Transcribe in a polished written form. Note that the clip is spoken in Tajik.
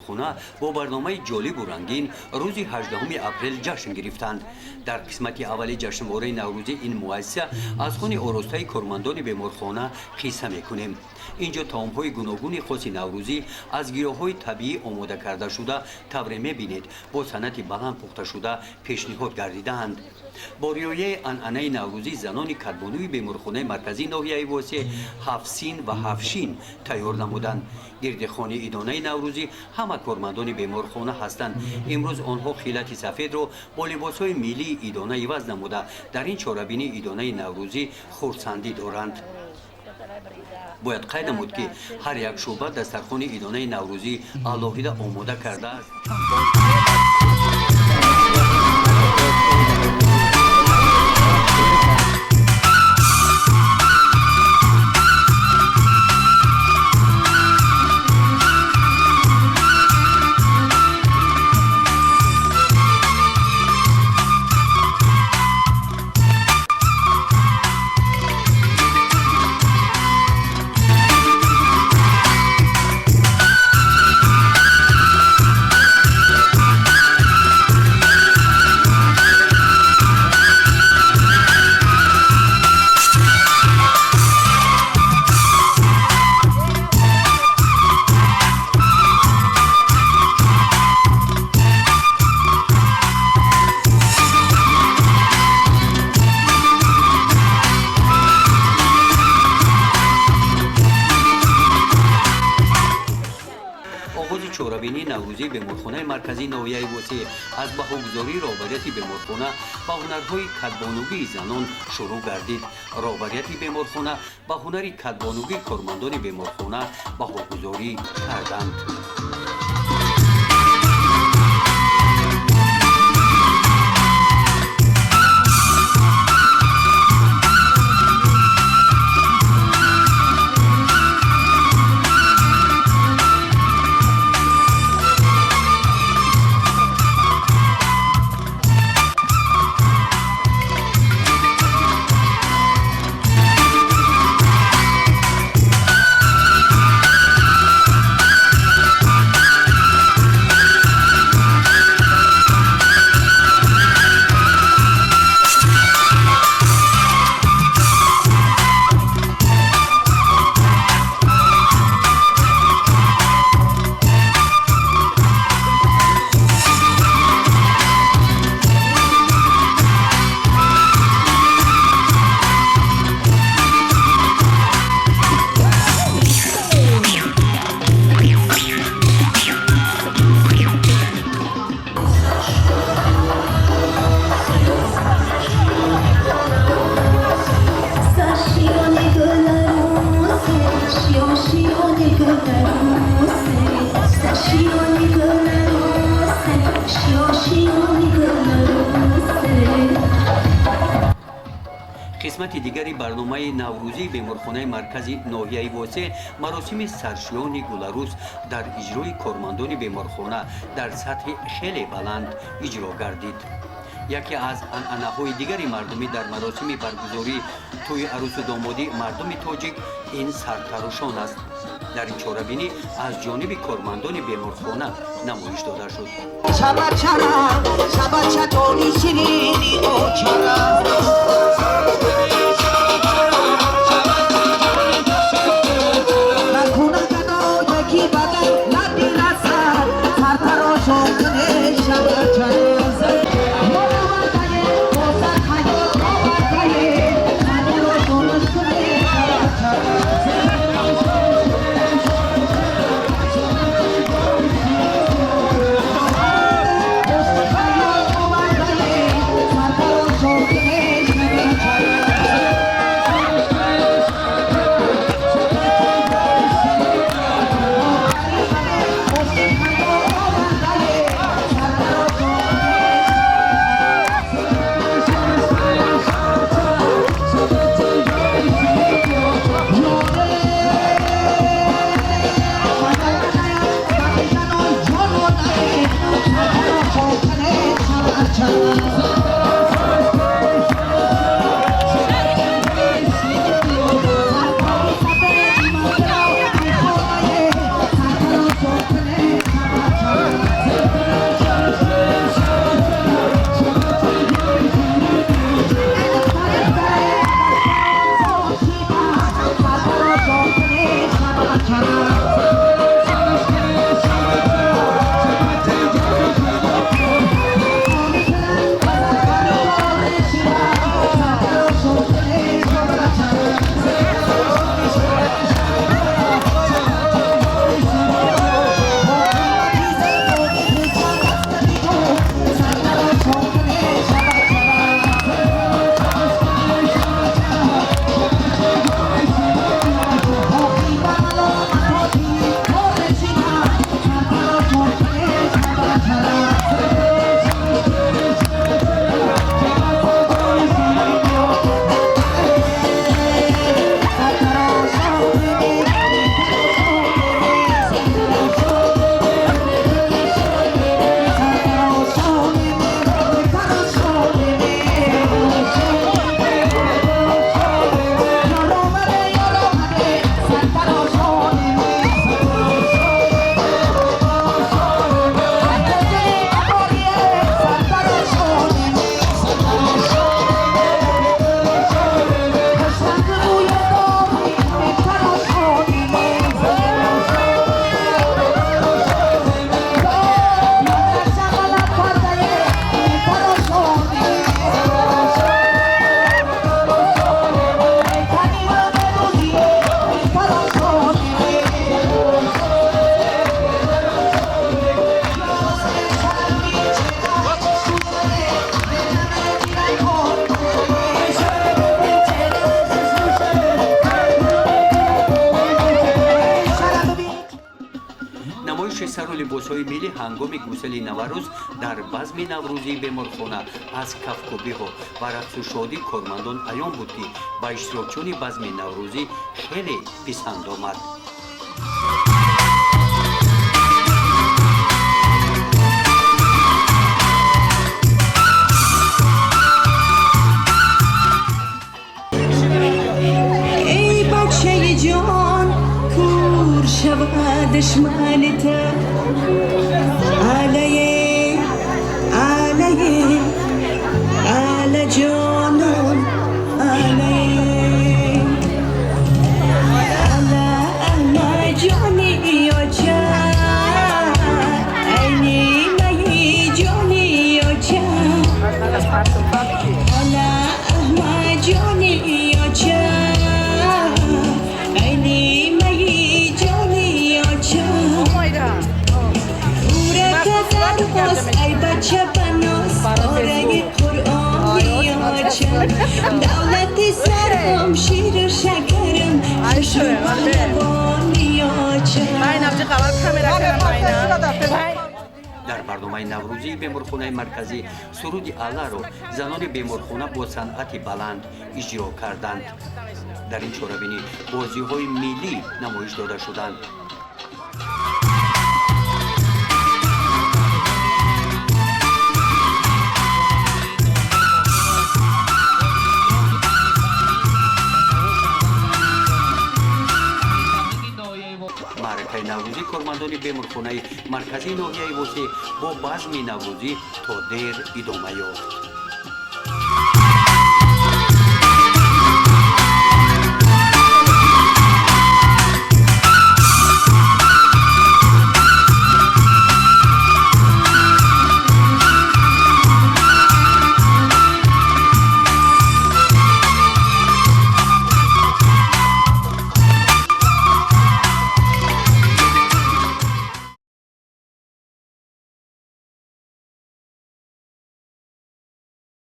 Беморхона бо барномаи ҷолибу рангин рӯзи 18 апрел ҷашн гирифтанд. Дар қисмати аввали ҷашнвораи наврӯзӣ ин муассиса аз хони оростаи кормандони беморхона қисса мекунем. Инҷо таомҳои гуногуни хоси наврӯзӣ аз гиёҳҳои табиӣ омода кардашуда, тавре мебинед, бо санъати баланд пухташуда пешниҳод гардидаанд. Бо риояи анъанаи наврӯзӣ занони кадбонуи беморхонаи марказии ноҳияи Восеъ ҳафтсин ва ҳафтшин тайёр намуданд. Гирди хони идонаи наврӯзӣ ҳама кормандони беморхона ҳастанд. Имрӯз онҳо хилати сафедро бо либосҳои миллии идона иваз намуда, дар ин чорабинии идонаи наврӯзӣ хурсандӣ доранд. Бояд қайд намуд, ки ҳар як шӯъба дастархони идонаи наврӯзӣ алоҳида омода кардааст. Оғози чорабинии наврӯзии беморхонаи марказии ноҳияи Восеъ аз баҳогузории роҳбарияти беморхона ба ҳунарҳои кадбонугии занон шурӯъ гардид. Роҳбарияти беморхона ба ҳунари кадбонугии кормандони беморхона баҳогузорӣ карданд. Қисмати дигари барномаи наврӯзии беморхонаи маркази ноҳияи Восеъ маросими саршӯёни гуларӯс дар иҷрои кормандони беморхона дар сатҳи хеле баланд иҷро гардид. Яке аз анъанаҳои дигари мардумӣ дар маросими баргузории тӯи арӯсу домодӣ мардуми тоҷик ин сартарошон аст. Дар ин чорабинӣ аз ҷониби кормандони беморхона намоиш дода шуд. Рақсҳои миллӣ ҳангоми гусели Наврӯз дар базми наврӯзии беморхона аз кафкӯбиҳо ва рақсу шодии кормандон аён буд, ки ба иштирокчиёни базми наврӯзӣ хеле писанд омад. Эй бачаи ҷон, кур шавад душмани ту, алае, алае, ала ҷонон, алае, ала ала ҷони оча, айни майи ҷони оча, ала ала ҷони оча, айни майи ҷони оча. Ай бача баноз, ораи Қуръони оча, давлати сарам, ширу шакарам, хушрӯ паҳлавони оча. Дар барномаи наврӯзии беморхонаи марказӣ суруди Алларо занони беморхона бо санъати баланд иҷро карданд. Дар ин чорабинӣ бозиҳои миллӣ намоиш дода шуданд. Маъракаи наврӯзии кормандони беморхонаи марказии ноҳияи Восеъ бо базми наврӯзӣ то дер идома ёфт.